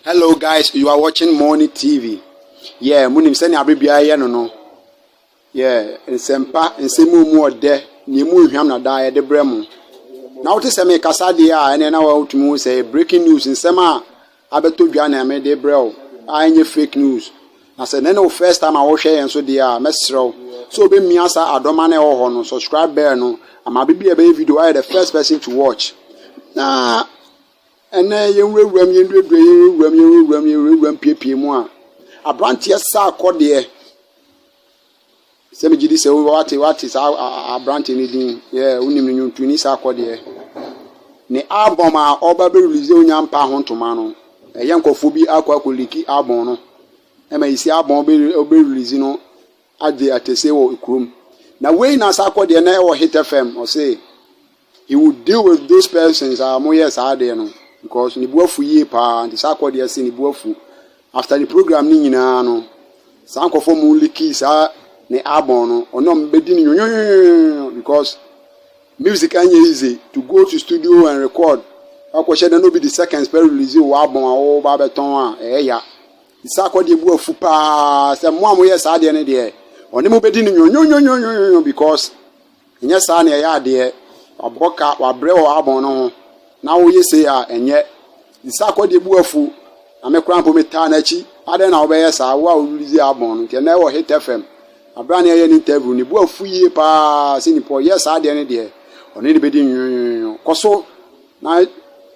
Hello guys, you are watching Money TV. Yeah, munim sɛnea abe biara yɛ no. Yeah, nsɛmpa, nsɛm mu ɔdɛ, nea emu nhwam na daa yɛde brɛ mo. Na wote sɛ mekasa deɛ a, ɛne na wotumi hu sɛ breaking news, nsɛm a abɛtɔ dwa na mede brɛ wo, a ɛnyɛ fake news. Na sɛ ne wo first time a wohwɛ yɛn so deɛ a, mɛsrɛ wo sɛ wobɛmia saa adɔma no ɛwɔ hɔ no, subscribe bell no, ama biribi a ɛbɛyɛ video ayɛ the first person to watch. Na ɛnɛ yɛnwurawuram, yɛnduradura, yɛnwurawuram, yɛnwurawuram, yɛnwurawuram piepie mu a, aberanteɛ Sarkodie sɛ megye di sɛ wate saa aberanteɛ no din yɛ wonim no, nnwontoni Sarkodie ne album a ɔba bɛ release Onya Mpa Ho Ntoma no, ɛyɛ nkɔfoɔ bi akɔ leak album no ɛma yɛsi album ɔbɛ release no agye atɛse wɔ kurom. Na wei na Sarkodie na ɛwɔ Hit FM, ɔse he will deal with those persons a wɔyɛ saa adeɛ no because ne bu afu yie paa. Nti Sarkodie se ne bu afu after the program ne nyinaa no, saa nkɔfoɔ mu leak saa ne album no, ɔno ɔmo bɛdi ne nwonwonwonwo because music anyɛ easy to go to studio and record akɔhyɛ dɛ na obi di seconds pɛ release wɔ album a wɔba abɛtɔn a ɛyɛ ya. Sarkodie bu afu paa sɛ mo a moyɛ saa adeɛ no deɛ, ɔne mo bɛdi ne nwonwonwonwonwo because ɛnyɛ saa na ɛyɛ adeɛ. Wabɔ ka, wabrɛ wɔ album no ho na woyɛ sei a ɛnyɛ. Sarkodie bu afu na me koraa mpo metaa n'akyi adɛn na wobɛyɛ saa, wo a wo release album no? Nti ɛnɛ ɛwɔ Hit FM abira ne ɛyɛ ne interview, ne bu afu yie paa sɛ nipa ɔyɛ saa adeɛ no deɛ, ɔne ne bɛdi nwonwonwo. Kɔ so na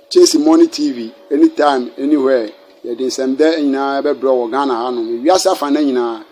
chase Money TV anytime, anywhere. Yɛde nsɛmdɛ nyinaa bɛbrɛ wɔ Ghana hanom, wiase afa no nyinaa.